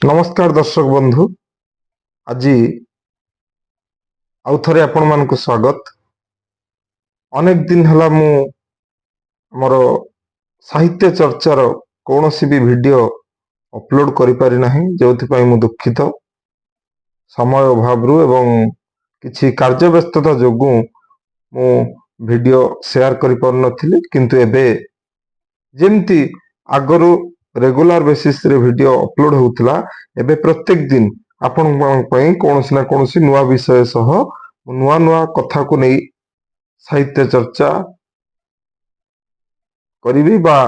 ନମସ୍କାର ଦର୍ଶକ ବନ୍ଧୁ, ଆଜି ଆଉ ଥରେ ଆପଣମାନଙ୍କୁ ସ୍ୱାଗତ। ଅନେକ ଦିନ ହେଲା ମୁଁ ଆମର ସାହିତ୍ୟ ଚର୍ଚ୍ଚାର କୌଣସି ବି ଭିଡିଓ ଅପଲୋଡ କରିପାରି ନାହିଁ, ଯେଉଁଥିପାଇଁ ମୁଁ ଦୁଃଖିତ। ସମୟ ଅଭାବରୁ ଏବଂ କିଛି କାର୍ଯ୍ୟ ବ୍ୟସ୍ତତା ଯୋଗୁଁ ମୁଁ ଭିଡିଓ ସେୟାର କରିପାରୁନଥିଲି। କିନ୍ତୁ ଏବେ ଯେମିତି ଆଗରୁ ରେଗୁଲାର ବେସିସରେ ଭିଡିଓ ଅପଲୋଡ ହେଉଥିଲା, ଏବେ ପ୍ରତ୍ୟେକ ଦିନ ଆପଣଙ୍କ ପାଇଁ କୌଣସି ନା କୌଣସି ନୂଆ ବିଷୟ ସହ ନୂଆ ନୂଆ କଥାକୁ ନେଇ ସାହିତ୍ୟ ଚର୍ଚ୍ଚା କରିବି ବା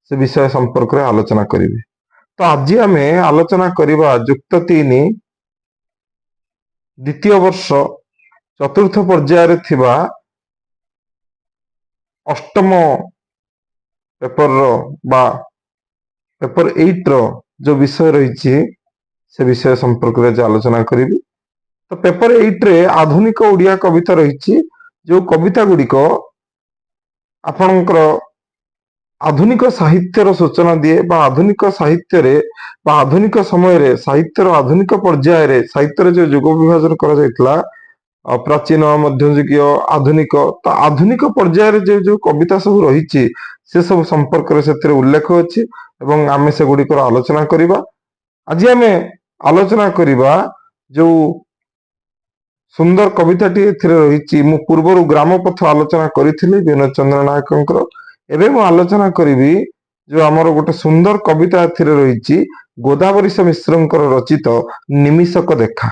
ସେ ବିଷୟ ସମ୍ପର୍କରେ ଆଲୋଚନା କରିବି। ତ ଆଜି ଆମେ ଆଲୋଚନା କରିବା ଯୁକ୍ତ 3 ଦ୍ୱିତୀୟ ବର୍ଷ ଚତୁର୍ଥ ପର୍ଯ୍ୟାୟରେ ଥିବା ଅଷ୍ଟମ ପେପରର ବା ପେପର 8 ର ଯୋଉ ବିଷୟ ରହିଛି, ସେ ବିଷୟ ସମ୍ପର୍କରେ ଆଜି ଆଲୋଚନା କରିବି। ତ ପେପର 8 ରେ ଆଧୁନିକ ଓଡ଼ିଆ କବିତା ରହିଛି, ଯୋଉ କବିତା ଗୁଡ଼ିକ ଆପଣଙ୍କର ଆଧୁନିକ ସାହିତ୍ୟର ସୂଚନା ଦିଏ ବା ଆଧୁନିକ ସାହିତ୍ୟରେ ବା ଆଧୁନିକ ସମୟରେ ସାହିତ୍ୟର ଆଧୁନିକ ପର୍ଯ୍ୟାୟରେ ସାହିତ୍ୟରେ ଯୋଉ ଯୁଗ ବିଭାଜନ କରାଯାଇଥିଲା, ପ୍ରାଚୀନ, ମଧ୍ୟଯୁଗୀୟ, ଆଧୁନିକ, ତ ଆଧୁନିକ ପର୍ଯ୍ୟାୟରେ ଯୋଉ ଯୋଉ କବିତା ସବୁ ରହିଛି, ସେ ସବୁ ସମ୍ପର୍କରେ ସେଥିରେ ଉଲ୍ଲେଖ ଅଛି ଏବଂ ଆମେ ସେଗୁଡ଼ିକର ଆଲୋଚନା କରିବା। ଆଜି ଆମେ ଆଲୋଚନା କରିବା ଯୋଉ ସୁନ୍ଦର କବିତାଟି ଏଥିରେ ରହିଛି। ମୁଁ ପୂର୍ବରୁ ଗ୍ରାମପଥ ଆଲୋଚନା କରିଥିଲି ବିନୋଦ ଚନ୍ଦ୍ର ନାୟକଙ୍କର। ଏବେ ମୁଁ ଆଲୋଚନା କରିବି ଯୋଉ ଆମର ଗୋଟେ ସୁନ୍ଦର କବିତା ଏଥିରେ ରହିଛି, ଗୋଦାବରୀଶ ମିଶ୍ରଙ୍କର ରଚିତ ନିମିଷକ ଦେଖା।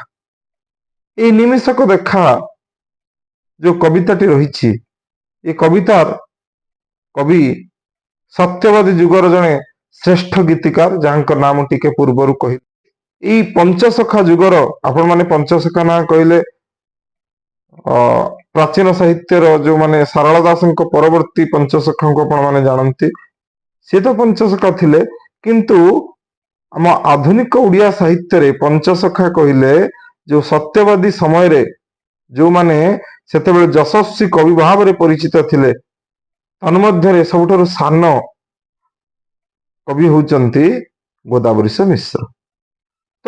ଏଇ ନିମିଷକ ଦେଖା ଯୋଉ କବିତାଟି ରହିଛି, ଏ କବିତାର କବି ସତ୍ୟବାଦୀ ଯୁଗର ଜଣେ ଶ୍ରେଷ୍ଠ ଗୀତିକାର, ଯାହାଙ୍କ ନାମ ଟିକେ ପୂର୍ବରୁ କହିଲି। ଏଇ ପଞ୍ଚସଖା ଯୁଗର, ଆପଣମାନେ ପଞ୍ଚସଖା ନାଁ କହିଲେ ପ୍ରାଚୀନ ସାହିତ୍ୟର ଯୋଉମାନେ ସାରଳା ଦାସଙ୍କ ପରବର୍ତ୍ତୀ ପଞ୍ଚସଖାଙ୍କୁ ଆପଣମାନେ ଜାଣନ୍ତି, ସେ ତ ପଞ୍ଚସଖା ଥିଲେ। କିନ୍ତୁ ଆମ ଆଧୁନିକ ଓଡ଼ିଆ ସାହିତ୍ୟରେ ପଞ୍ଚସଖା କହିଲେ ଯୋଉ ସତ୍ୟବାଦୀ ସମୟରେ ଯୋଉମାନେ ସେତେବେଳେ ଯଶସ୍ୱୀ କବି ଭାବରେ ପରିଚିତ ଥିଲେ, ତନ୍ମଧ୍ୟରେ ସବୁଠାରୁ ସାନ କବି ହଉଛନ୍ତି ଗୋଦାବରୀଶ ମିଶ୍ର। ତ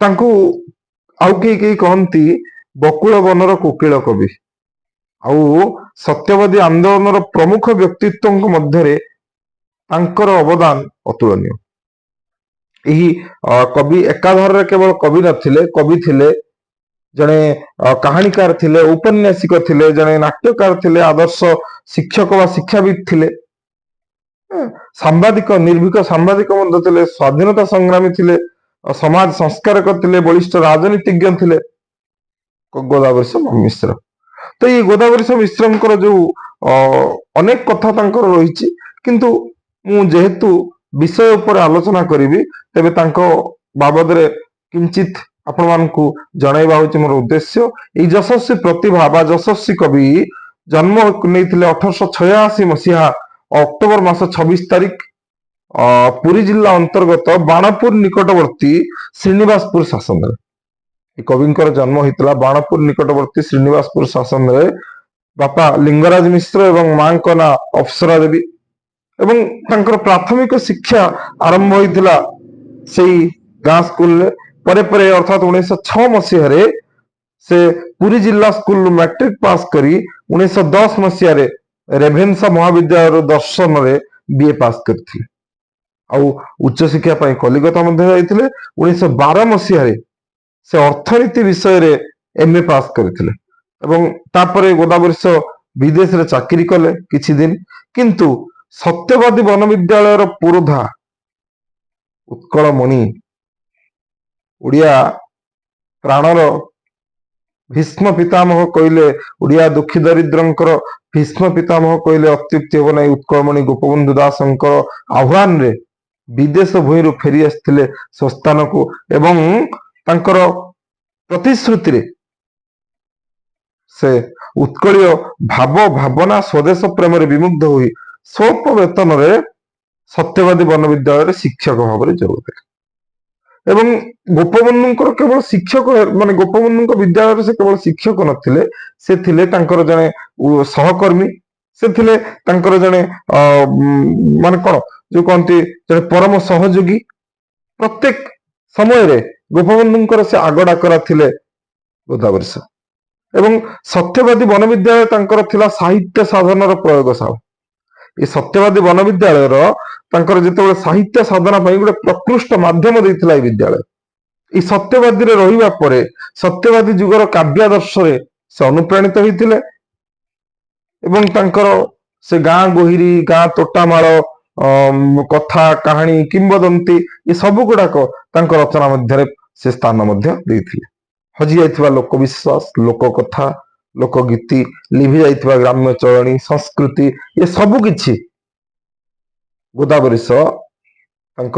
ତାଙ୍କୁ ଆଉ କେହି କେହି କହନ୍ତି ବକୁଳ ବନର କୋକିଳ କବି। ଆଉ ସତ୍ୟବାଦୀ ଆନ୍ଦୋଳନର ପ୍ରମୁଖ ବ୍ୟକ୍ତିତ୍ୱଙ୍କ ମଧ୍ୟରେ ତାଙ୍କର ଅବଦାନ ଅତୁଳନୀୟ। ଏହି କବି ଏକାଧାରରେ କେବଳ କବି ନଥିଲେ, କବି ଥିଲେ, ଜଣେ କାହାଣୀକାର ଥିଲେ, ଔପନ୍ୟାସିକ ଥିଲେ, ଜଣେ ନାଟ୍ୟକାର ଥିଲେ, ଆଦର୍ଶ ଶିକ୍ଷକ ବା ଶିକ୍ଷାବିତ୍ ଥିଲେ, ସାମ୍ବାଦିକ, ନିର୍ଭୀକ ସାମ୍ବାଦିକ ମଧ୍ୟ ଥିଲେ, ସ୍ୱାଧୀନତା ସଂଗ୍ରାମୀ ଥିଲେ, ସମାଜ ସଂସ୍କାରକ ଥିଲେ, ବଳିଷ୍ଠ ରାଜନୀତିଜ୍ଞ ଥିଲେ ଗୋଦାବରୀଶ ମିଶ୍ର। ତ ଏଇ ଗୋଦାବରୀଶ ମିଶ୍ରଙ୍କର ଯୋଉ ଅନେକ କଥା ତାଙ୍କର ରହିଛି, କିନ୍ତୁ ମୁଁ ଯେହେତୁ ବିଷୟ ଉପରେ ଆଲୋଚନା କରିବି, ତେବେ ତାଙ୍କ ବାବଦରେ କିଞ୍ଚିତ ଆପଣମାନଙ୍କୁ ଜଣାଇବା ହଉଛି ମୋର ଉଦ୍ଦେଶ୍ୟ। ଏଇ ଯଶସ୍ୱୀ ପ୍ରତିଭା ବା ଯଶସ୍ୱୀ କବି ଜନ୍ମ ନେଇଥିଲେ 1886 ମସିହା ଅକ୍ଟୋବର ମାସ 26 ତାରିଖ, ପୁରୀ ଜିଲ୍ଲା ଅନ୍ତର୍ଗତ ବାଣପୁର ନିକଟବର୍ତ୍ତୀ ଶ୍ରୀନିବାସପୁର ଶାସନରେ। ଏ କବିଙ୍କର ଜନ୍ମ ହେଇଥିଲା ବାଣପୁର ନିକଟବର୍ତ୍ତୀ ଶ୍ରୀନିବାସପୁର ଶାସନରେ। ବାପା ଲିଙ୍ଗରାଜ ମିଶ୍ର ଏବଂ ମାଙ୍କ ନାଁ ଅପ୍ସରା ଦେବୀ। ଏବଂ ତାଙ୍କର ପ୍ରାଥମିକ ଶିକ୍ଷା ଆରମ୍ଭ ହୋଇଥିଲା ସେଇ ଗାଁ ସ୍କୁଲରେ। ପରେ ପରେ ଅର୍ଥାତ 1906 ମସିହାରେ ସେ ପୁରୀ ଜିଲ୍ଲା ସ୍କୁଲରୁ ମାଟ୍ରିକ ପାସ୍ କରି 1910 ମସିହାରେ ରେଭେନ୍ସା ମହାବିଦ୍ୟାଳୟର ଦର୍ଶନରେ ବିଏ ପାସ୍ କରିଥିଲେ। ଆଉ ଉଚ୍ଚଶିକ୍ଷା ପାଇଁ କଲିକତା ମଧ୍ୟ ଯାଇଥିଲେ। 1912 ମସିହାରେ ସେ ଅର୍ଥନୀତି ବିଷୟରେ ଏମଏ ପାସ୍ କରିଥିଲେ ଏବଂ ତାପରେ ଗୋଦାବରୀଶ ବିଦେଶରେ ଚାକିରି କଲେ କିଛି ଦିନ। କିନ୍ତୁ ସତ୍ୟବାଦୀ ବନ ବିଦ୍ୟାଳୟର ପୁରୋଧା ଉତ୍କଳମଣି, ଓଡ଼ିଆ ପ୍ରାଣର ଭୀଷ୍ମ ପିତାମହ କହିଲେ, ଓଡ଼ିଆ ଦୁଃଖୀ ଦରିଦ୍ରଙ୍କର ଭୀଷ୍ମ ପିତାମହ କହିଲେ ଅତ୍ୟୁକ୍ତି ହେବ ନାହିଁ, ଉତ୍କଳମଣି ଗୋପବନ୍ଧୁ ଦାସଙ୍କର ଆହ୍ୱାନରେ ବିଦେଶ ଭୂଇଁରୁ ଫେରି ଆସିଥିଲେ ସ୍ୱସ୍ଥାନକୁ ଏବଂ ତାଙ୍କର ପ୍ରତିଶ୍ରୁତିରେ ସେ ଉତ୍କଳୀୟ ଭାବ ଭାବନା ସ୍ୱଦେଶ ପ୍ରେମରେ ବିମୁଗ୍ଧ ହୋଇ ସ୍ୱଳ୍ପ ବେତନରେ ସତ୍ୟବାଦୀ ବନ ବିଦ୍ୟାଳୟରେ ଶିକ୍ଷକ ଭାବରେ ଯୋଗ ଦେଲେ। ଏବଂ ଗୋପବନ୍ଧୁଙ୍କର କେବଳ ଶିକ୍ଷକ, ମାନେ ଗୋପବନ୍ଧୁଙ୍କ ବିଦ୍ୟାଳୟରେ ସେ କେବଳ ଶିକ୍ଷକ ନଥିଲେ, ସେ ଥିଲେ ତାଙ୍କର ଜଣେ ସହକର୍ମୀ, ସେ ଥିଲେ ତାଙ୍କର ଜଣେ ମାନେ କଣ ଯୋଉ କହନ୍ତି ଜଣେ ପରମ ସହଯୋଗୀ। ପ୍ରତ୍ୟେକ ସମୟରେ ଗୋପବନ୍ଧୁଙ୍କର ସେ ଆଗ ଡାକରା ଥିଲେ ଗୋଦାବରୀଶ। ଏବଂ ସତ୍ୟବାଦୀ ବନବିଦ୍ୟାଳୟ ତାଙ୍କର ଥିଲା ସାହିତ୍ୟ ସାଧନାର ପ୍ରୟୋଗଶାଳା। ଏ ସତ୍ୟବାଦୀ ବନବିଦ୍ୟାଳୟର ତାଙ୍କର ଯେତେବେଳେ ସାହିତ୍ୟ ସାଧନା ପାଇଁ ଗୋଟେ ପ୍ରକୃଷ୍ଟ ମାଧ୍ୟମ ଦେଇଥିଲା ଏଇ ବିଦ୍ୟାଳୟ। ଏଇ ସତ୍ୟବାଦୀରେ ରହିବା ପରେ ସତ୍ୟବାଦୀ ଯୁଗର କାବ୍ୟାଦର୍ଶରେ ସେ ଅନୁପ୍ରାଣିତ ହୋଇଥିଲେ ଏବଂ ତାଙ୍କର ସେ ଗାଁ ଗୋହିରୀ, ଗାଁ ତୋଟାମାଳ କଥା, କାହାଣୀ, କିମ୍ବଦନ୍ତୀ ଏ ସବୁ ଗୁଡାକ ତାଙ୍କ ରଚନା ମଧ୍ୟରେ ସେ ସ୍ଥାନ ମଧ୍ୟ ଦେଇଥିଲେ। ହଜି ଯାଇଥିବା ଲୋକବିଶ୍ୱାସ, ଲୋକ କଥା, ଲୋକଗୀତି, ଲିଭି ଯାଇଥିବା ଗ୍ରାମ୍ୟ ଚଳଣି, ସଂସ୍କୃତି ଏ ସବୁ କିଛି ଗୋଦାବରୀଶ ତାଙ୍କ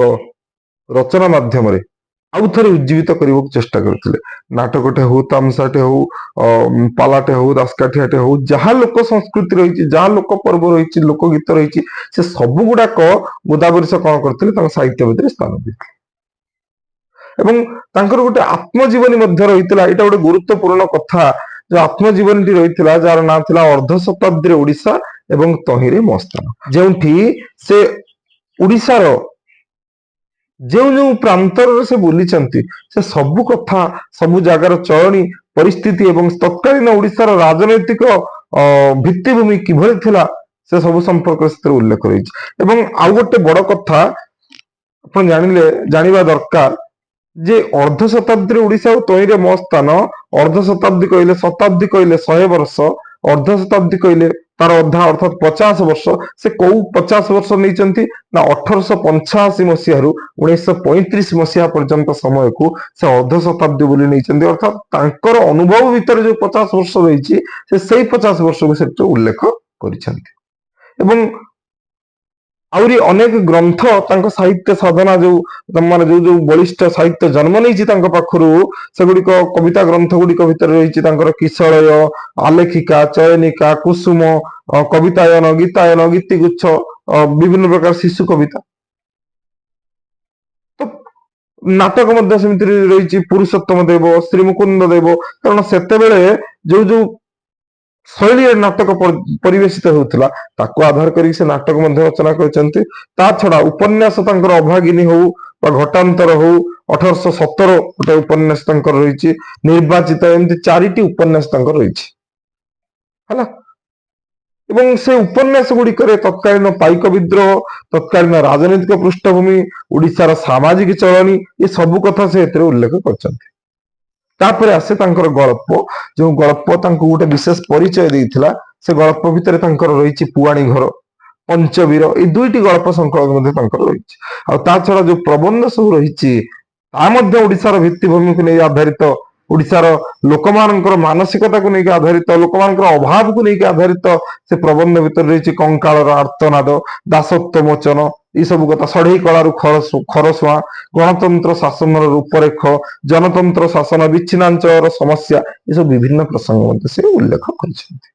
ରଚନା ମାଧ୍ୟମରେ ଆଉ ଥରେ ଉଜ୍ଜୀବିତ କରିବାକୁ ଚେଷ୍ଟା କରିଥିଲେ। ନାଟକଟେ ହଉ, ତାମସାଟେ ହଉ, ପାଲାଟେ ହଉ, ଦାସକାଠିଆଟେ ହଉ, ଯାହା ଲୋକ ସଂସ୍କୃତି ରହିଛି, ଯାହା ଲୋକ ପର୍ବ ରହିଛି, ଲୋକ ଗୀତ ରହିଛି, ସେ ସବୁ ଗୁଡାକ ଗୋଦାବରୀଶ କଣ କରିଥିଲେ, ତାଙ୍କ ସାହିତ୍ୟ ଭିତରେ ସ୍ଥାନ ଦେଇଥିଲେ। ଏବଂ ତାଙ୍କର ଗୋଟେ ଆତ୍ମଜୀବନୀ ମଧ୍ୟ ରହିଥିଲା। ଏଇଟା ଗୋଟେ ଗୁରୁତ୍ୱପୂର୍ଣ୍ଣ କଥା, ଯୋଉ ଆତ୍ମଜୀବନୀଟି ରହିଥିଲା ଯାହାର ନାଁ ଥିଲା ଅର୍ଦ୍ଧ ଶତାବ୍ଦୀରେ ଓଡ଼ିଶା ଏବଂ ତହିଁରେ ମୋ ସ୍ଥାନ, ଯେଉଁଠି ସେ ଓଡ଼ିଶାର ଯେଉଁ ଯେଉଁ ପ୍ରାନ୍ତରରେ ସେ ବୁଲିଛନ୍ତି ସେ ସବୁ କଥା, ସବୁ ଜାଗାର ଚଳଣି, ପରିସ୍ଥିତି ଏବଂ ତତ୍କାଳୀନ ଓଡ଼ିଶାର ରାଜନୈତିକ ଭିତ୍ତିଭୂମି କିଭଳି ଥିଲା ସେ ସବୁ ସମ୍ପର୍କରେ ସେଥିରେ ଉଲ୍ଲେଖ ରହିଛି। ଏବଂ ଆଉ ଗୋଟେ ବଡ କଥା ଆପଣ ଜାଣିବା ଦରକାର ଯେ ଅର୍ଦ୍ଧ ଶତାବ୍ଦୀରେ ଓଡ଼ିଶା ଓ ତହିଁରେ ମୋ ସ୍ଥାନ, ଅର୍ଦ୍ଧ ଶତାବ୍ଦୀ କହିଲେ, ଶତାବ୍ଦୀ କହିଲେ 100 ବର୍ଷ, ଅର୍ଦ୍ଧ ଶତାବ୍ଦୀ କହିଲେ ତାର ଅଧା ଅର୍ଥାତ 50 ବର୍ଷ। ସେ କୋଉ 50 ବର୍ଷ ନେଇଛନ୍ତି ନା 1885 ମସିହାରୁ 1935 ମସିହା ପର୍ଯ୍ୟନ୍ତ ସମୟକୁ ସେ ଅର୍ଦ୍ଧ ଶତାବ୍ଦୀ ବୋଲି ନେଇଛନ୍ତି। ଅର୍ଥାତ ତାଙ୍କର ଅନୁଭବ ଭିତରେ ଯୋଉ 50 ବର୍ଷ ରହିଛି ସେ ସେଇ 50 ବର୍ଷକୁ ସେଥିରେ ଉଲ୍ଲେଖ କରିଛନ୍ତି। ଏବଂ ଆହୁରି ଅନେକ ଗ୍ରନ୍ଥ ତାଙ୍କ ସାହିତ୍ୟ ସାଧନା ଯୋଉ ମାନେ ଯୋଉ ଯୋଉ ବଳିଷ୍ଠ ସାହିତ୍ୟ ଜନ୍ମ ନେଇଛି ତାଙ୍କ ପାଖରୁ, ସେଗୁଡିକ କବିତା ଗ୍ରନ୍ଥ ଗୁଡିକ ଭିତରେ ରହିଛି ତାଙ୍କର କିଶଳୟ, ଆଲେଖିକା, ଚୟନିକା, କୁସୁମ, କବିତାୟନ, ଗୀତାୟନ, ଗୀତିଗୁଚ୍ଛ, ବିଭିନ୍ନ ପ୍ରକାର ଶିଶୁ କବିତା। ତ ନାଟକ ମଧ୍ୟ ସେମିତି ରହିଛି, ପୁରୁଷୋତ୍ତମ ଦେବ, ଶ୍ରୀ ମୁକୁନ୍ଦ ଦେବ। କାରଣ ସେତେବେଳେ ଯୋଉ ଯୋଉ ଶୈଳୀରେ ନାଟକ ପରିବେଶିତ ହେଉଥିଲା ତାକୁ ଆଧାର କରିକି ସେ ନାଟକ ମଧ୍ୟ ରଚନା କରିଛନ୍ତି। ତା ଛଡା ଉପନ୍ୟାସ ତାଙ୍କର ଅଭାଗିନୀ ହଉ ବା ଘଟାନ୍ତର ହଉ, 1817 ଗୋଟେ ଉପନ୍ୟାସ ତାଙ୍କର ରହିଛି, ନିର୍ବାଚିତ, ଏମିତି 4ଟି ଉପନ୍ୟାସ ତାଙ୍କର ରହିଛି ହେଲା। ଏବଂ ସେ ଉପନ୍ୟାସ ଗୁଡିକରେ ତତ୍କାଳୀନ ପାଇକ ବିଦ୍ରୋହ, ତତ୍କାଳୀନ ରାଜନୈତିକ ପୃଷ୍ଠଭୂମି, ଓଡ଼ିଶାର ସାମାଜିକ ଚଳଣି ଏ ସବୁ କଥା ସେ ଏଥିରେ ଉଲ୍ଲେଖ କରିଛନ୍ତି। ତାପରେ ଆସେ ତାଙ୍କର ଗଳ୍ପ, ଯୋଉ ଗଳ୍ପ ତାଙ୍କୁ ଗୋଟେ ବିଶେଷ ପରିଚୟ ଦେଇଥିଲା। ସେ ଗଳ୍ପ ଭିତରେ ତାଙ୍କର ରହିଛି ପୁଆଣୀ ଘର, ପଞ୍ଚବୀର, ଏଇ 2ଟି ଗଳ୍ପ ସଂକଳନ ମଧ୍ୟ ତାଙ୍କର ରହିଛି। ଆଉ ତା ଛଡା ଯୋଉ ପ୍ରବନ୍ଧ ସବୁ ରହିଛି ତା ମଧ୍ୟ ଓଡ଼ିଶାର ଭିତ୍ତିଭୂମିକୁ ନେଇ ଆଧାରିତ, ଓଡ଼ିଶାର ଲୋକମାନଙ୍କର ମାନସିକତାକୁ ନେଇକି ଆଧାରିତ, ଲୋକମାନଙ୍କର ଅଭାବକୁ ନେଇକି ଆଧାରିତ। ସେ ପ୍ରବନ୍ଧ ଭିତରେ ରହିଛି କଙ୍କାଳର ଆର୍ତ୍ତନାଦ, ଦାସତ୍ୱ ମୋଚନ, ଏଇ ସବୁ କଥା, ଷଢେଇ କଳାରୁ ଖରସୁଆଁ, ଗଣତନ୍ତ୍ର ଶାସନର ରୂପରେଖ, ଜନତନ୍ତ୍ର ଶାସନ, ବିଚ୍ଛିନ୍ନାଞ୍ଚଳର ସମସ୍ୟା, ଏସବୁ ବିଭିନ୍ନ ପ୍ରସଙ୍ଗ ମଧ୍ୟ ସେ ଉଲ୍ଲେଖ କରିଛନ୍ତି।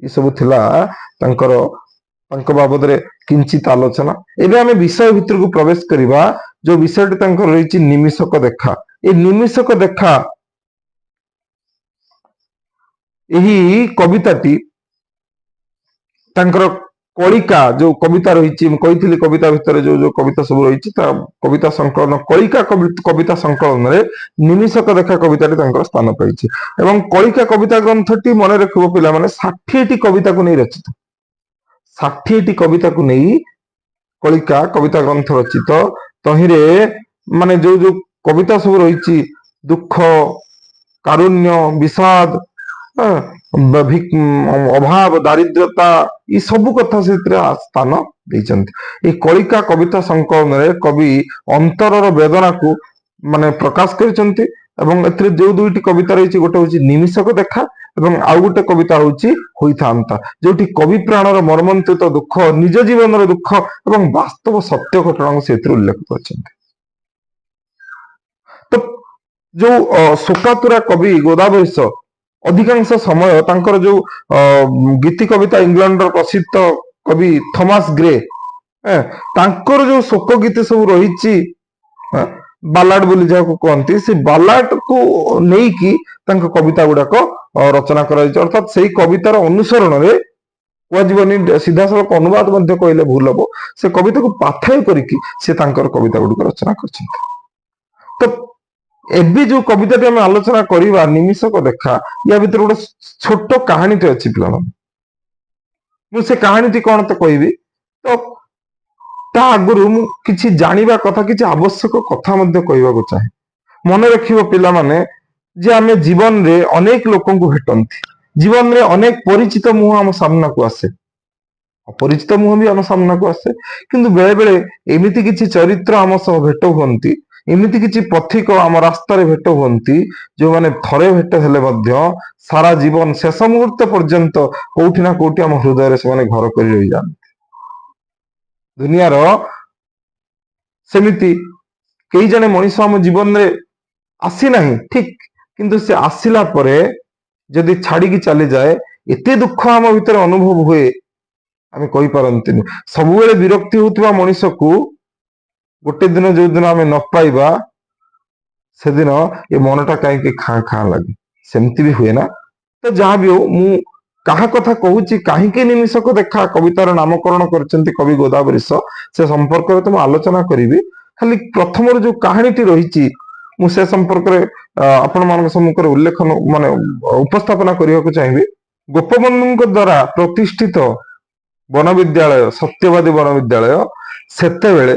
ଏସବୁ ଥିଲା ତାଙ୍କର ତାଙ୍କ ବାବଦରେ କିଞ୍ଚିତ ଆଲୋଚନା। ଏବେ ଆମେ ବିଷୟ ଭିତରକୁ ପ୍ରବେଶ କରିବା। ଯୋଉ ବିଷୟଟି ତାଙ୍କର ରହିଛି ନିମିଷକ ଦେଖା। ଏ ନିମିଷକ ଦେଖା ଏହି କବିତାଟି ତାଙ୍କର କଳିକା ଯୋଉ କବିତା ରହିଛି, ମୁଁ କହିଥିଲି କବିତା ଭିତରେ ଯୋଉ ଯୋଉ କବିତା ସବୁ ରହିଛି ତା କବିତା ସଂକଳନ କଳିକା କବିତା ସଂକଳନରେ ନିମିଷକ ଦେଖା କବିତାଟି ତାଙ୍କର ସ୍ଥାନ ପାଇଛି। ଏବଂ କଳିକା କବିତା ଗ୍ରନ୍ଥଟି ମନେ ରଖିବ ପିଲାମାନେ 60ଟି କବିତାକୁ ନେଇ ରଚିତ। 60ଟି କବିତାକୁ ନେଇ କଳିକା କବିତା ଗ୍ରନ୍ଥ ରଚିତ। ତହିଁରେ ମାନେ ଯୋଉ ଯୋଉ କବିତା ସବୁ ରହିଛି ଦୁଃଖ, କାରୁଣ୍ୟ, ବିଷାଦ, ଅଭାବ, ଦାରିଦ୍ର୍ୟତା, ଏ ସବୁ କଥା ସେଥିରେ ସ୍ଥାନ ଦେଇଛନ୍ତି। ଏଇ କଳିକା କବିତା ସଂକଳନରେ କବି ଅନ୍ତରର ବେଦନାକୁ ମାନେ ପ୍ରକାଶ କରିଛନ୍ତି। ଏବଂ ଏଥିରେ ଯୋଉ 2ଟି କବିତା ରହିଛି, ଗୋଟେ ହଉଛି ନିମିଷକ ଦେଖା ଏବଂ ଆଉ ଗୋଟେ କବିତା ହଉଛି ହୋଇଥାନ୍ତା, ଯୋଉଠି କବି ପ୍ରାଣର ମର୍ମନ୍ତୁଦ ଦୁଃଖ, ନିଜ ଜୀବନର ଦୁଃଖ ଏବଂ ବାସ୍ତବ ସତ୍ୟ ଘଟଣାକୁ ସେ ଏଥିରେ ଉଲ୍ଲେଖ କରିଛନ୍ତି। ତ ଯୋଉ ଶୋକାତୁରା କବି ଗୋଦାବରୀଶ ଅଧିକାଂଶ ସମୟ ତାଙ୍କର ଯୋଉ ଗୀତି କବିତା ଇଂଲଣ୍ଡର ପ୍ରସିଦ୍ଧ କବି ଥମାସ ଗ୍ରେ, ତାଙ୍କର ଯୋଉ ଶୋକ ଗୀତି ସବୁ ରହିଛି, ବାଲାଡ ବୋଲି ଯାହାକୁ କହନ୍ତି, ସେ ବାଲାଡ କୁ ନେଇକି ତାଙ୍କ କବିତା ଗୁଡାକ ରଚନା କରାଯାଇଛି। ଅର୍ଥାତ ସେଇ କବିତାର ଅନୁସରଣରେ କୁହାଯିବନି, ସିଧାସଳଖ ଅନୁବାଦ ମଧ୍ୟ କହିଲେ ଭୁଲ ହବ, ସେ କବିତାକୁ ପାଥେୟ କରିକି ସେ ତାଙ୍କର କବିତା ଗୁଡିକ ରଚନା କରିଛନ୍ତି। ତ ଏବେ ଯୋଉ କବିତାଟି ଆମେ ଆଲୋଚନା କରିବା, ନିମିଷକ ଦେଖା, ୟା ଭିତରେ ଗୋଟେ ଛୋଟ କାହାଣୀଟେ ଅଛି ପିଲାମାନେ। ମୁଁ ସେ କାହାଣୀଟି କଣ ତ କହିବି, ତ ତା ଆଗରୁ ମୁଁ କିଛି ଜାଣିବା କଥା, କିଛି ଆବଶ୍ୟକ କଥା ମଧ୍ୟ କହିବାକୁ ଚାହେଁ। ମନେ ରଖିବ ପିଲାମାନେ ଯେ ଆମେ ଜୀବନରେ ଅନେକ ଲୋକଙ୍କୁ ଭେଟନ୍ତି, ଜୀବନରେ ଅନେକ ପରିଚିତ ମୁହଁ ଆମ ସାମ୍ନାକୁ ଆସେ, ଅପରିଚିତ ମୁହଁ ବି ଆମ ସାମ୍ନାକୁ ଆସେ। କିନ୍ତୁ ବେଳେ ବେଳେ ଏମିତି କିଛି ଚରିତ୍ର ଆମ ସହ ଭେଟ ହୁଅନ୍ତି, ଏମିତି କିଛି ପଥିକ ଆମ ରାସ୍ତାରେ ଭେଟ ହୁଅନ୍ତି, ଯୋଉମାନେ ଥରେ ଭେଟ ହେଲେ ମଧ୍ୟ ସାରା ଜୀବନ ଶେଷ ମୁହୂର୍ତ୍ତ ପର୍ଯ୍ୟନ୍ତ କୋଉଠି ନା କୋଉଠି ଆମ ହୃଦୟରେ ସେମାନେ ଘର କରି ରହିଯାଆନ୍ତି। ଦୁନିଆର ସେମିତି କେହି ଜଣେ ମଣିଷ ଆମ ଜୀବନରେ ଆସିନାହିଁ ଠିକ, କିନ୍ତୁ ସେ ଆସିଲା ପରେ ଯଦି ଛାଡିକି ଚାଲିଯାଏ, ଏତେ ଦୁଃଖ ଆମ ଭିତରେ ଅନୁଭବ ହୁଏ ଆମେ କହିପାରନ୍ତିନି। ସବୁବେଳେ ବିରକ୍ତି ହଉଥିବା ମଣିଷକୁ ଗୋଟେ ଦିନ ଯୋଉ ଦିନ ଆମେ ନ ପାଇବା, ସେଦିନ ଏ ମନଟା କାହିଁକି ଖାଁ ଖାଁ ଲାଗେ। ସେମିତି ବି ହୁଏ ନା? ତ ଯାହା ବି ହଉ, ମୁଁ କାହା କଥା କହୁଛି, କାହିଁକି ନିମିଷକ ଦେଖା କବିତାର ନାମକରଣ କରିଛନ୍ତି କବି ଗୋଦାବରୀଶ, ସେ ସମ୍ପର୍କରେ ତ ମୁଁ ଆଲୋଚନା କରିବି। ଖାଲି ପ୍ରଥମରୁ ଯୋଉ କାହାଣୀଟି ରହିଛି, ମୁଁ ସେ ସମ୍ପର୍କରେ ଆପଣମାନଙ୍କ ସମ୍ମୁଖରେ ଉଲ୍ଲେଖ ମାନେ ଉପସ୍ଥାପନା କରିବାକୁ ଚାହିଁବି। ଗୋପବନ୍ଧୁଙ୍କ ଦ୍ଵାରା ପ୍ରତିଷ୍ଠିତ ବନବିଦ୍ୟାଳୟ, ସତ୍ୟବାଦୀ ବନବିଦ୍ୟାଳୟ ସେତେବେଳେ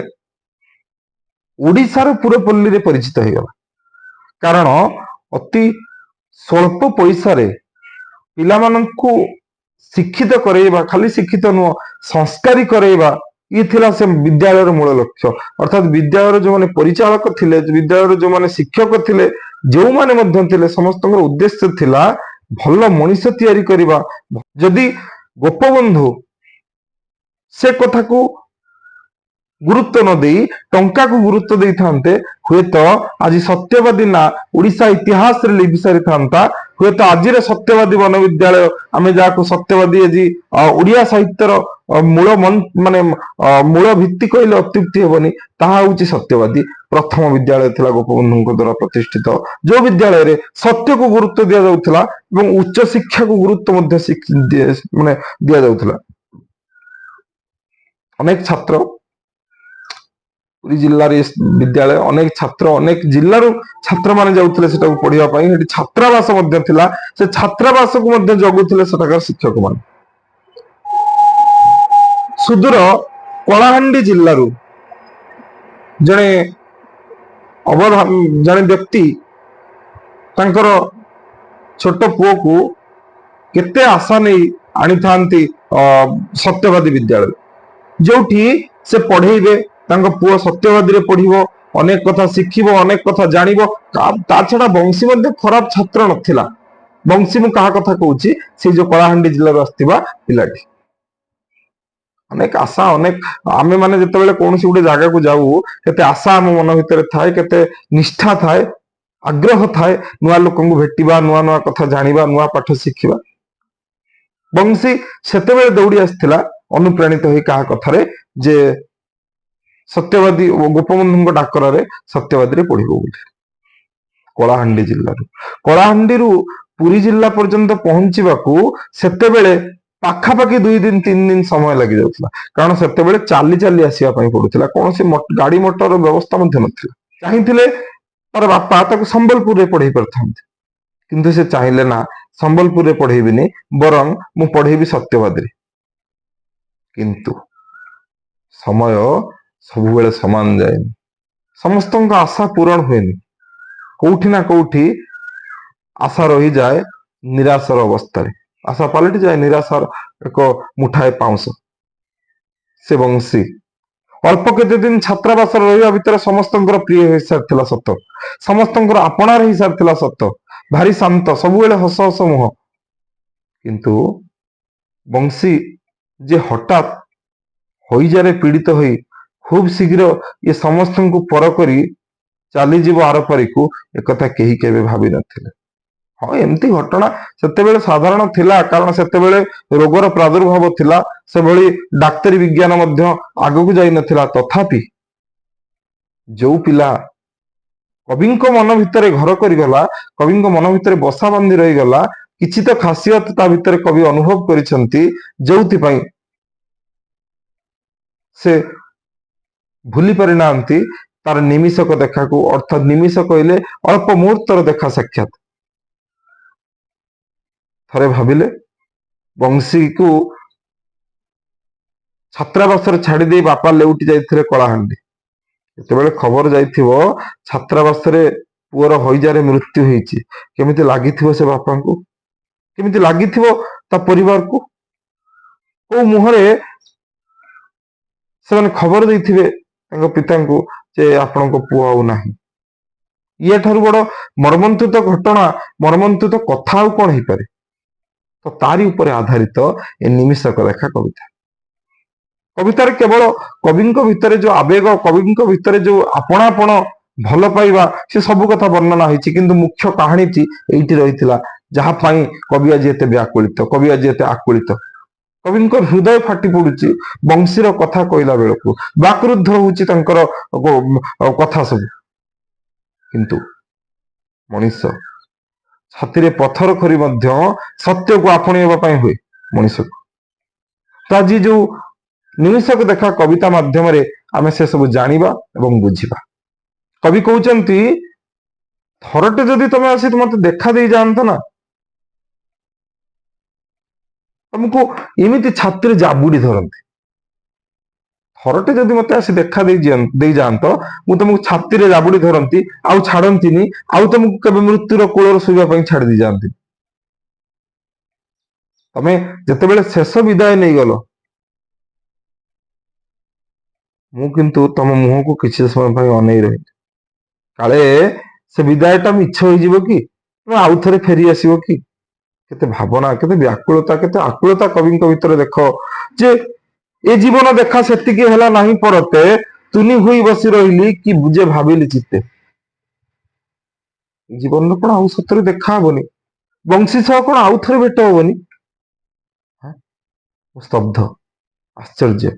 ଓଡିଶାର ପୁରପଲ୍ଲୀରେ ପରିଚିତ ହେଇଗଲା। କାରଣ ଅତି ସ୍ୱଳ୍ପ ପଇସାରେ ପିଲାମାନଙ୍କୁ ଶିକ୍ଷିତ କରେଇବା, ଖାଲି ଶିକ୍ଷିତ ନୁହଁ, ସଂସ୍କାରୀ କରେଇବା, ଇଏ ଥିଲା ସେ ବିଦ୍ୟାଳୟର ମୂଳ ଲକ୍ଷ୍ୟ। ଅର୍ଥାତ ବିଦ୍ୟାଳୟର ଯୋଉମାନେ ପରିଚାଳକ ଥିଲେ, ବିଦ୍ୟାଳୟର ଯୋଉମାନେ ଶିକ୍ଷକ ଥିଲେ, ଯେଉଁମାନେ ମଧ୍ୟ ଥିଲେ, ସମସ୍ତଙ୍କର ଉଦ୍ଦେଶ୍ୟ ଥିଲା ଭଲ ମଣିଷ ତିଆରି କରିବା। ଯଦି ଗୋପବନ୍ଧୁ ସେ କଥାକୁ ଗୁରୁତ୍ୱ ନ ଦେଇ ଟଙ୍କାକୁ ଗୁରୁତ୍ୱ ଦେଇଥାନ୍ତେ, ହୁଏତ ଆଜି ସତ୍ୟବାଦୀ ନା ଓଡିଶା ଇତିହାସରେ ଲିଭି ସାରିଥାନ୍ତା। ହୁଏତ ଆଜିର ସତ୍ୟବାଦୀ ବନବିଦ୍ୟାଳୟ, ଆମେ ଯାହାକୁ ସତ୍ୟବାଦୀ ଆଜି ଓଡିଆ ସାହିତ୍ୟର ମୂଳ ମାନେ ମୂଳ ଭିତ୍ତି କହିଲେ ଅତ୍ୟୁକ୍ତି ହେବନି, ତାହା ହଉଛି ସତ୍ୟବାଦୀ ପ୍ରଥମ ବିଦ୍ୟାଳୟ ଥିଲା ଗୋପବନ୍ଧୁଙ୍କ ଦ୍ଵାରା ପ୍ରତିଷ୍ଠିତ, ଯୋଉ ବିଦ୍ୟାଳୟରେ ସତ୍ୟକୁ ଗୁରୁତ୍ୱ ଦିଆଯାଉଥିଲା ଏବଂ ଉଚ୍ଚ ଶିକ୍ଷାକୁ ଗୁରୁତ୍ୱ ମଧ୍ୟ ମାନେ ଦିଆଯାଉଥିଲା। ଅନେକ ଛାତ୍ର, ପୁରୀ ଜିଲ୍ଲାରେ ବିଦ୍ୟାଳୟ, ଅନେକ ଛାତ୍ର, ଅନେକ ଜିଲ୍ଲାରୁ ଛାତ୍ରମାନେ ଯାଉଥିଲେ ସେଟାକୁ ପଢିବା ପାଇଁ। ସେଠି ଛାତ୍ରାବାସ ମଧ୍ୟ ଥିଲା, ସେ ଛାତ୍ରାବାସକୁ ମଧ୍ୟ ଜଗୁଥିଲେ ସେଠାକାର ଶିକ୍ଷକମାନେ। ସୁଦୂର କଳାହାଣ୍ଡି ଜିଲ୍ଲାରୁ ଜଣେ ଅବଧାନ ଜଣେ ବ୍ୟକ୍ତି ତାଙ୍କର ଛୋଟ ପୁଅକୁ କେତେ ଆଶା ନେଇ ଆଣିଥାନ୍ତି ସତ୍ୟବାଦୀ ବିଦ୍ୟାଳୟ, ଯୋଉଠି ସେ ପଢେଇବେ, ତାଙ୍କ ପୁଅ ସତ୍ୟବାଦୀରେ ପଢିବ, ଅନେକ କଥା ଶିଖିବ, ଅନେକ କଥା ଜାଣିବ। ତା ଛଡା ବଂଶୀ ମଧ୍ୟ ଖରାପ ଛାତ୍ର ନଥିଲା। ବଂଶୀ ମୁଁ କାହା କଥା କହୁଛି? ସେଇ ଯୋଉ କଳାହାଣ୍ଡି ଜିଲ୍ଲାରୁ ଆସିଥିବା ପିଲାଟି। ଅନେକ ଆଶା, ଅନେକ, ଆମେ ମାନେ ଯେତେବେଳେ କୌଣସି ଗୋଟେ ଜାଗାକୁ ଯାଉ, କେତେ ଆଶା ଆମ ମନ ଭିତରେ ଥାଏ, କେତେ ନିଷ୍ଠା ଥାଏ, ଆଗ୍ରହ ଥାଏ ନୂଆ ଲୋକଙ୍କୁ ଭେଟିବା, ନୂଆ ନୂଆ କଥା ଜାଣିବା, ନୂଆ ପାଠ ଶିଖିବା। ବଂଶୀ ସେତେବେଳେ ଦୌଡ଼ି ଆସିଥିଲା ଅନୁପ୍ରାଣିତ ହୋଇ କାହା କଥାରେ ଯେ ସତ୍ୟବାଦୀ ଓ ଗୋପବନ୍ଧୁଙ୍କ ଡାକରାରେ ସତ୍ୟବାଦୀରେ ପଢିବ ବୋଲି। କଳାହାଣ୍ଡି ଜିଲ୍ଲାରୁ, କଳାହାଣ୍ଡିରୁ ପୁରୀ ଜିଲ୍ଲା ପର୍ଯ୍ୟନ୍ତ ପହଞ୍ଚିବାକୁ ସେତେବେଳେ ପାଖାପାଖି 2 ଦିନ 3 ଦିନ ସମୟ ଲାଗି ଯାଉଥିଲା। କାରଣ ସେତେବେଳେ ଚାଲି ଚାଲି ଆସିବା ପାଇଁ ପଡୁଥିଲା, କୌଣସି ଗାଡି ମଟର ବ୍ୟବସ୍ଥା ମଧ୍ୟ ନଥିଲା। ଚାହିଁଥିଲେ ତାର ବାପା ତାକୁ ସମ୍ବଲପୁରରେ ପଢେଇ ପାରିଥାନ୍ତେ, କିନ୍ତୁ ସେ ଚାହିଁଲେ, ନା, ସମ୍ବଲପୁରରେ ପଢେଇବିନି, ବରଂ ମୁଁ ପଢେଇବି ସତ୍ୟବାଦୀରେ। କିନ୍ତୁ ସମୟ ସବୁବେଳେ ସମାନ ଯାଏନି, ସମସ୍ତଙ୍କ ଆଶା ପୂରଣ ହୁଏନି। କୋଉଠି ନା କୋଉଠି ଆଶା ରହିଯାଏ ନିରାଶର ଅବସ୍ଥାରେ, ଆଶା ପାଲଟି ଯାଏ ନିରାଶାର ଏକ ମୁଠାଏ ପାଉଁଶ। ସେ ବଂଶୀ ଅଳ୍ପ କେତେ ଦିନ ଛାତ୍ରାବାସରେ ରହିବା ଭିତରେ ସମସ୍ତଙ୍କର ପ୍ରିୟ ହେଇସାରିଥିଲା ସତ, ସମସ୍ତଙ୍କର ଆପଣାର ହେଇସାରିଥିଲା ସତ। ଭାରି ଶାନ୍ତ, ସବୁବେଳେ ହସ ହସ ମୁହଁ। କିନ୍ତୁ ବଂଶୀ ଯେ ହଠାତ୍ ହଇଜାରେ ପୀଡ଼ିତ ହୋଇ ଖୁବ ଶୀଘ୍ର ଇଏ ସମସ୍ତଙ୍କୁ ପର କରି ଚାଲିଯିବ ଆରପାରିକୁ, ଏକଥା କେହି କେବେ ଭାବି ନଥିଲେ। ହଁ, ଏମିତି ଘଟଣା ସେତେବେଳେ ସାଧାରଣ ଥିଲା, କାରଣ ସେତେବେଳେ ରୋଗର ପ୍ରାଦୁର୍ଭାବ ଥିଲା, ସେଭଳି ଡାକ୍ତରୀ ବିଜ୍ଞାନ ମଧ୍ୟ ଆଗକୁ ଯାଇନଥିଲା। ତଥାପି ଯୋଉ ପିଲା କବିଙ୍କ ମନ ଭିତରେ ଘର କରିଗଲା, କବିଙ୍କ ମନ ଭିତରେ ବସା ବାନ୍ଧି ରହିଗଲା, କିଛି ତ ଖାସିୟତ ତା ଭିତରେ କବି ଅନୁଭବ କରିଛନ୍ତି, ଯୋଉଥିପାଇଁ ସେ ଭୁଲି ପାରିନାହାନ୍ତି। ତାର ନିମିଷକ ଦେଖାକୁ, ଅର୍ଥାତ୍ ନିମିଷ କହିଲେ ଅଳ୍ପ ମୁହୂର୍ତ୍ତର ଦେଖା ସାକ୍ଷାତ। ଥରେ ଭାବିଲେ, ବଂଶୀକୁ ଛାତ୍ରାବାସରେ ଛାଡି ଦେଇ ବାପା ଲେଉଟି ଯାଇଥିଲେ କଳାହାଣ୍ଡି। ଯେତେବେଳେ ଖବର ଯାଇଥିବ ଛାତ୍ରାବାସରେ ପୁଅର ହଇଜାରେ ମୃତ୍ୟୁ ହେଇଛି, କେମିତି ଲାଗିଥିବ ସେ ବାପାଙ୍କୁ, କେମିତି ଲାଗିଥିବ ତା ପରିବାରକୁ, କୋଉ ମୁହଁରେ ସେମାନେ ଖବର ଦେଇଥିବେ ତାଙ୍କ ପିତାଙ୍କୁ ଯେ ଆପଣଙ୍କ ପୁଅ ଆଉ ନାହିଁ। ଇଏ ଠାରୁ ବଡ ମର୍ମନ୍ତୁଦ ଘଟଣା, ମର୍ମନ୍ତୁଦ କଥା ଆଉ କଣ ହେଇପାରେ? ତ ତାରି ଉପରେ ଆଧାରିତ ଏ ନିମିଷକ ଲେଖା କବିତା। କବିତାରେ କେବଳ କବିଙ୍କ ଭିତରେ ଯୋଉ ଆବେଗ, କବିଙ୍କ ଭିତରେ ଯୋଉ ଆପଣାପଣ ଭଲ ପାଇବା, ସେ ସବୁ କଥା ବର୍ଣ୍ଣନା ହେଇଛି। କିନ୍ତୁ ମୁଖ୍ୟ କାହାଣୀଟି ଏଇଠି ରହିଥିଲା, ଯାହା ପାଇଁ କବି ଆଜି ଏତେ ବ୍ୟାକୁଳିତ, କବି ଆଜି ଏତେ ଆକୁଳିତ। କବିଙ୍କ ହୃଦୟ ଫାଟି ପଡୁଛି ବଂଶୀର କଥା କହିଲା ବେଳକୁ, ବାକରୁଦ୍ଧ ହଉଛି ତାଙ୍କର କଥା ସବୁ। କିନ୍ତୁ ମଣିଷ ଛାତିରେ ପଥର ଖରି ମଧ୍ୟ ସତ୍ୟକୁ ଆପଣେଇବା ପାଇଁ ହୁଏ ମଣିଷକୁ। ତ ଆଜି ଯୋଉ ନିମିଷକ ଦେଖା କବିତା ମାଧ୍ୟମରେ ଆମେ ସେ ସବୁ ଜାଣିବା ଏବଂ ବୁଝିବା। କବି କହୁଛନ୍ତି, ଥରଟେ ଯଦି ତମେ ଆସି ମତେ ଦେଖା ଦେଇ ଯାଆନ୍ତ ନା, ତମକୁ ଏମିତି ଛାତିରେ ଜାବୁଡି ଧରନ୍ତି। ଥରଟେ ଯଦି ମତେ ଆସି ଦେଖା ଦେଇ ଯାଆନ୍ତ, ମୁଁ ତମକୁ ଛାତିରେ ଜାବୁଡି ଧରନ୍ତି, ଆଉ ଛାଡନ୍ତିନି, ଆଉ ତମକୁ କେବେ ମୃତ୍ୟୁର କୋଳରେ ଶୋଇବା ପାଇଁ ଛାଡି ଦେଇ ଯାଆନ୍ତି। ତମେ ଯେତେବେଳେ ଶେଷ ବିଦାୟ ନେଇଗଲ, ମୁଁ କିନ୍ତୁ ତମ ମୁହଁକୁ କିଛି ସମୟ ପାଇଁ ଅନେଇ ରହିଲି। କାଳେ ସେ ବିଦାୟଟା ମିଛ ହେଇଯିବ କି, ତମେ ଆଉ ଥରେ ଫେରି ଆସିବ କି? କେତେ ଭାବନା, କେତେ ବ୍ୟାକୁଳତା, କେତେ ଆକୁଳତା କବିଙ୍କ ଭିତରେ ଦେଖ ଯେ ଏ ଜୀବନ ଦେଖା ସେତିକି ହେଲା ନାହିଁ ପରତେ, ତୁନି ହୋଇ ବସି ରହିଲି କି ଯେ ଭାବିଲି ଚିତ୍ତେ। ଜୀବନରେ କଣ ଆଉ ସତରେ ଦେଖା ହବନି? ବଂଶୀ ସହ କଣ ଆଉ ଥରେ ଭେଟ ହବନି? ମୁଁ ସ୍ତବ୍ଧ, ଆଶ୍ଚର୍ଯ୍ୟ,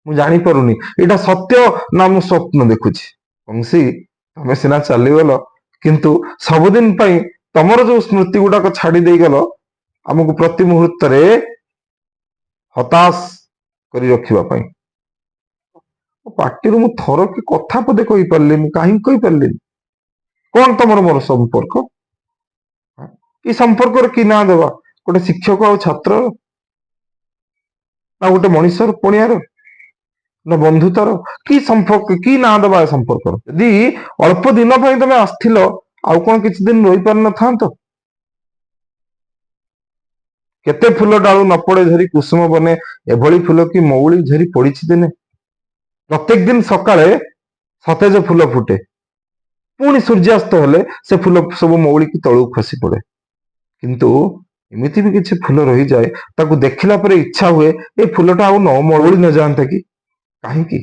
ମୁଁ ଜାଣିପାରୁନି ଏଇଟା ସତ୍ୟ ନା ମୁଁ ସ୍ୱପ୍ନ ଦେଖୁଛି। ବଂଶୀ, ତମେ ସିନା ଚାଲିଗଲ, କିନ୍ତୁ ସବୁଦିନ ପାଇଁ ତମର ଯୋଉ ସ୍ମୃତି ଗୁଡାକ ଛାଡି ଦେଇଗଲ, ଆମକୁ ପ୍ରତି ମୁହୂର୍ତ୍ତରେ ହତାଶ କରି ରଖିବା ପାଇଁ। ପାଟିରୁ ମୁଁ ଥର କି କଥା ପଦେ କହିପାରିଲିନି। କାହିଁକି କହିପାରିଲିନି? କଣ ତମର ମୋର ସମ୍ପର୍କ? ଏ ସମ୍ପର୍କର କି ନାଁ ଦେବା? ଗୋଟେ ଶିକ୍ଷକ ଆଉ ଛାତ୍ରର, ନା ଗୋଟେ ମଣିଷର ପଣିଆର, ନା ବନ୍ଧୁତାର? କି ସମ୍ପର୍କ, କି ନାଁ ଦେବା ଏ ସମ୍ପର୍କର? ଯଦି ଅଳ୍ପ ଦିନ ପାଇଁ ତମେ ଆସିଥିଲ, ଆଉ କଣ କିଛି ଦିନ ରହିପାରିନଥାନ୍ତ? କେତେ ଫୁଲ ଡାଳୁ ନ ପଡେ ଝରି କୁସୁମ ବନେ, ଏଭଳି ଫୁଲ କି ମଉଳି ଝରି ପଡିଛି ଦିନେ। ପ୍ରତ୍ୟେକ ଦିନ ସକାଳେ ସତେଜ ଫୁଲ ଫୁଟେ, ପୁଣି ସୂର୍ଯ୍ୟାସ୍ତ ହେଲେ ସେ ଫୁଲ ସବୁ ମଉଳିକି ତଳକୁ ଖସି ପଡେ। କିନ୍ତୁ ଏମିତି ବି କିଛି ଫୁଲ ରହିଯାଏ, ତାକୁ ଦେଖିଲା ପରେ ଇଚ୍ଛା ହୁଏ ଏ ଫୁଲଟା ଆଉ ନ ମଉଳି ନ ଯାଆନ୍ତା କି। କାହିଁକି,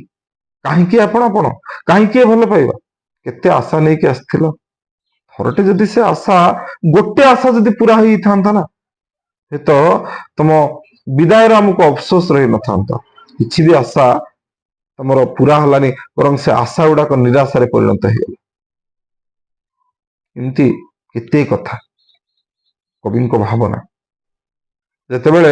କାହିଁକି ଆପଣ କାହିଁକି ଏ ଭଲ ପାଇବା? କେତେ ଆଶା ନେଇକି ଆସିଥିଲ, ଥରଟେ ଯଦି ସେ ଆଶା, ଗୋଟେ ଆଶା ଯଦି ପୁରା ହେଇଥାନ୍ତା ନା, ତ ତମ ବିଦାୟର ଆମକୁ ଅଫସୋସ ରହିନଥାନ୍ତା। କିଛି ବି ଆଶା ତମର ପୁରା ହେଲାନି, ବରଂ ସେ ଆଶା ଗୁଡାକ ନିରାଶାରେ ପରିଣତ ହେଇଗଲା। ଏମିତି କେତେ କଥା କବିଙ୍କ ଭାବନା। ଯେତେବେଳେ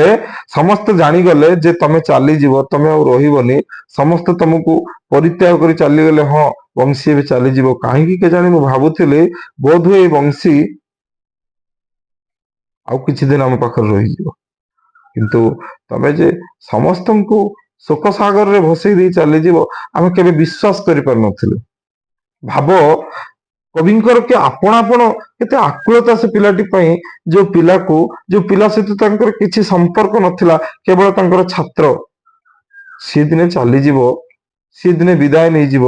ସମସ୍ତେ ଜାଣିଗଲେ ଯେ ତମେ ଚାଲିଯିବ, ତମେ ଆଉ ରହିବନି, ସମସ୍ତେ ତମକୁ ପରିତ୍ୟାଗ କରି ଚାଲିଗଲେ, ହଁ ବଂଶୀ ଏବେ ଚାଲିଯିବ। କାହିଁକି କେଜାଣି ମୁଁ ଭାବୁଥିଲି ବୋଧହୁଏ ଏଇ ବଂଶୀ ଆଉ କିଛି ଦିନ ଆମ ପାଖରେ ରହିଯିବ। କିନ୍ତୁ ତମେ ଯେ ସମସ୍ତଙ୍କୁ ଶୋକ ସାଗରରେ ଭସେଇ ଦେଇ ଚାଲିଯିବ, ଆମେ କେବେ ବିଶ୍ୱାସ କରିପାରୁନଥିଲୁ। ଭାବ କବିଙ୍କର କି ଆପଣାପଣ, କେତେ ଆକୁଳତା ସେ ପିଲାଟି ପାଇଁ, ଯୋଉ ପିଲାକୁ, ଯୋଉ ପିଲା ସହିତ ତାଙ୍କର କିଛି ସମ୍ପର୍କ ନଥିଲା, କେବଳ ତାଙ୍କର ଛାତ୍ର, ସିଏ ଦିନେ ଚାଲିଯିବ, ସିଏ ଦିନେ ବିଦାୟ ନେଇଯିବ।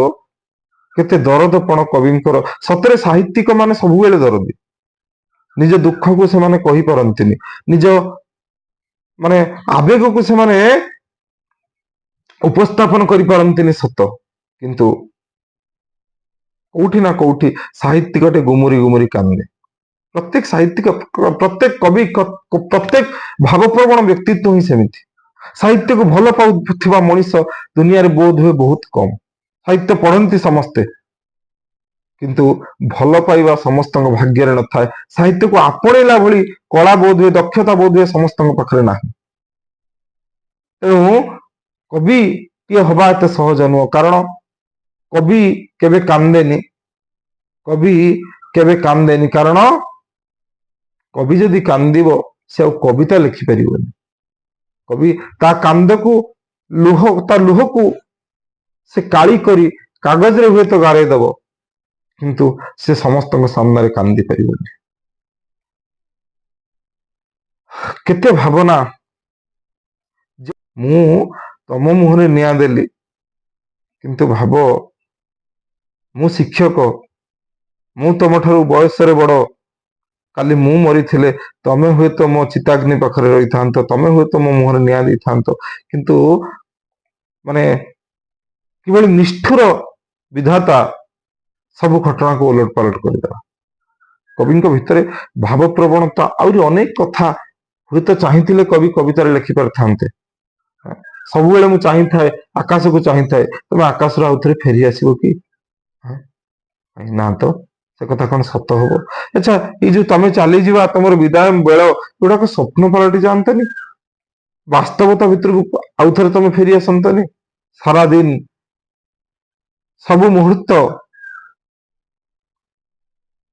କେତେ ଦରଦପଣ କବିଙ୍କର। ସତରେ ସାହିତ୍ୟିକ ମାନେ ସବୁବେଳେ ଦରଦି। ନିଜ ଦୁଃଖକୁ ସେମାନେ କହିପାରନ୍ତିନି, ନିଜ ମାନେ ଆବେଗକୁ ସେମାନେ ଉପସ୍ଥାପନ କରିପାରନ୍ତିନି ସତ, କିନ୍ତୁ କୋଉଠି ନା କୋଉଠି ସାହିତ୍ୟିକଟେ ଗୁମୁରି ଗୁମୁରି କାନ୍ଦେ। ପ୍ରତ୍ୟେକ ସାହିତ୍ୟିକ, ପ୍ରତ୍ୟେକ କବି, ପ୍ରତ୍ୟେକ ଭାବପ୍ରବଣ ବ୍ୟକ୍ତିତ୍ୱ ହିଁ ସେମିତି। ସାହିତ୍ୟକୁ ଭଲ ପାଉଥିବା ମଣିଷ ଦୁନିଆରେ ବୋଧ ହୁଏ ବହୁତ କମ। ସାହିତ୍ୟ ପଢନ୍ତି ସମସ୍ତେ, କିନ୍ତୁ ଭଲ ପାଇବା ସମସ୍ତଙ୍କ ଭାଗ୍ୟରେ ନଥାଏ। ସାହିତ୍ୟକୁ ଆପଣେଇଲା ଭଳି କଳା ବୋଧ ହୁଏ, ଦକ୍ଷତା ବୋଧ ହୁଏ ସମସ୍ତଙ୍କ ପାଖରେ ନାହିଁ। ତେଣୁ କବି କିଏ ହବା ଏତେ ସହଜ ନୁହଁ, କାରଣ କବି କେବେ କାନ୍ଦେନି, କବି କେବେ କାନ୍ଦେନି, କାରଣ କବି ଯଦି କାନ୍ଦିବ ସେ ଆଉ କବିତା ଲେଖିପାରିବନି। କବି ତା କାନ୍ଦକୁ ଲୁହ, ତା ଲୁହକୁ ସେ କାଳି କରି କାଗଜରେ ହୁଏତ ଗାରେଇ ଦବ, କିନ୍ତୁ ସେ ସମସ୍ତଙ୍କ ସାମ୍ନାରେ କାନ୍ଦି ପାରିବନି। କେତେ ଭାବନା। ମୁଁ ତମ ମୁହଁରେ ନିଆଁ ଦେଲି, କିନ୍ତୁ ଭାବ ମୁଁ ଶିକ୍ଷକ, ମୁଁ ତମଠାରୁ ବୟସରେ ବଡ, କାଲି ମୁଁ ମରିଥିଲେ ତମେ ହୁଏତ ମୋ ଚିତାଗ୍ନି ପାଖରେ ରହିଥାନ୍ତ, ତମେ ହୁଏତ ମୋ ମୁହଁରେ ନିଆଁ ଦେଇଥାନ୍ତ। କିନ୍ତୁ ମାନେ କିଭଳି ନିଷ୍ଠୁର ବିଧାତା ସବୁ ଘଟଣାକୁ ଓଲଟ ପାଲଟ କରିଦେଲା। କବିଙ୍କ ଭିତରେ ଭାବପ୍ରବଣତା, ଆହୁରି ଅନେକ କଥା ହୁଏତ ଚାହିଁଥିଲେ କବି କବିତାରେ ଲେଖି ପାରିଥାନ୍ତେ। ସବୁବେଳେ ମୁଁ ଚାହିଁଥାଏ, ଆକାଶକୁ ଚାହିଁଥାଏ, ତମେ ଆକାଶରୁ ଆଉ ଥରେ ଫେରି ଆସିବ କି ନା? ତ ସେ କଥା କଣ ସତ ହବ? ଆଚ୍ଛା, ଏଇ ଯୋଉ ତମେ ଚାଲିଯିବା, ତମର ବିଦାୟ ବେଳ ଏଗୁଡାକ ସ୍ୱପ୍ନ ପାଲଟି ଯାଆନ୍ତାନି? ବାସ୍ତବତା ଭିତରକୁ ଆଉ ଥରେ ତମେ ଫେରି ଆସନ୍ତନି? ସାରାଦିନ ସବୁ ମୁହୂର୍ତ୍ତ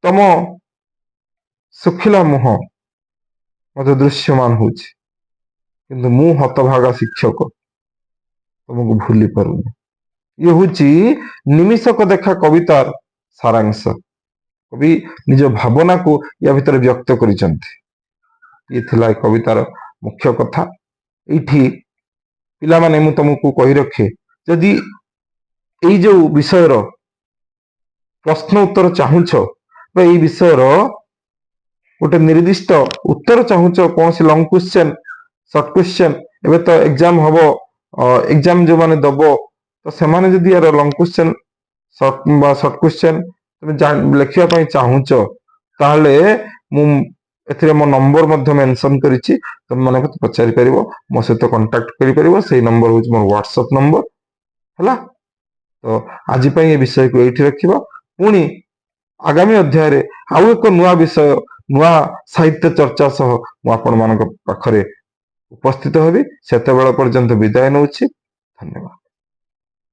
ତମ ଶୁଖିଲା ମୁହଁ ମତେ ଦୃଶ୍ୟମାନ ହଉଛି, କିନ୍ତୁ ମୁଁ ହତଭାଗା ଶିକ୍ଷକ ତମକୁ ଭୁଲି ପାରୁନି। ଇଏ ହଉଛି ନିମିଷକ ଦେଖା କବିତାର ସାରାଂଶ। କବି ନିଜ ଭାବନାକୁ ୟା ଭିତରେ ବ୍ୟକ୍ତ କରିଛନ୍ତି। ଇଏ ଥିଲା ଏ କବିତାର ମୁଖ୍ୟ କଥା। ଏଇଠି ପିଲାମାନେ ମୁଁ ତମକୁ କହି ରଖେ, ଯଦି ଏଇ ଯୋଉ ବିଷୟର ପ୍ରଶ୍ନ ଉତ୍ତର ଚାହୁଁଛ ବା ଏଇ ବିଷୟର ଗୋଟେ ନିର୍ଦ୍ଦିଷ୍ଟ ଉତ୍ତର ଚାହୁଁଛ, କୌଣସି ଲଙ୍ଗ କ୍ୱେଶ୍ଚେନ, ସର୍ଟ କ୍ୱେଶ୍ଚେନ, ଏବେ ତ ଏକ୍ଜାମ ହବ, ଏକ୍ଜାମ ଯୋଉମାନେ ଦବ, ତ ସେମାନେ ଯଦି ୟାର ଲଙ୍ଗ କ୍ୱେଶ୍ଚେନ ସର୍ଟ ବା ସର୍ଟ କ୍ୱେଶ୍ଚେନ ତମେ ଲେଖିବା ପାଇଁ ଚାହୁଁଛ, ତାହେଲେ ମୁଁ ଏଥିରେ ମୋ ନମ୍ବର ମଧ୍ୟ ମେନସନ କରିଛି। ତମେ ମାନେ ମତେ ପଚାରି ପାରିବ, ମୋ ସହିତ କଣ୍ଟାକ୍ଟ କରିପାରିବ। ସେଇ ନମ୍ବର ହଉଛି ମୋର ହ୍ୱାଟ୍ସଆପ ନମ୍ବର। ହେଲା ତ, ଆଜି ପାଇଁ ଏ ବିଷୟକୁ ଏଇଠି ରଖିବା। ପୁଣି ଆଗାମୀ ଅଧ୍ୟାୟରେ ଆଉ ଏକ ନୂଆ ବିଷୟ, ନୂଆ ସାହିତ୍ୟ ଚର୍ଚ୍ଚା ସହ ମୁଁ ଆପଣମାନଙ୍କ ପାଖରେ ଉପସ୍ଥିତ ହେବି। ସେତେବେଳ ପର୍ଯ୍ୟନ୍ତ ବିଦାୟ ନେଉଛି। ଧନ୍ୟବାଦ।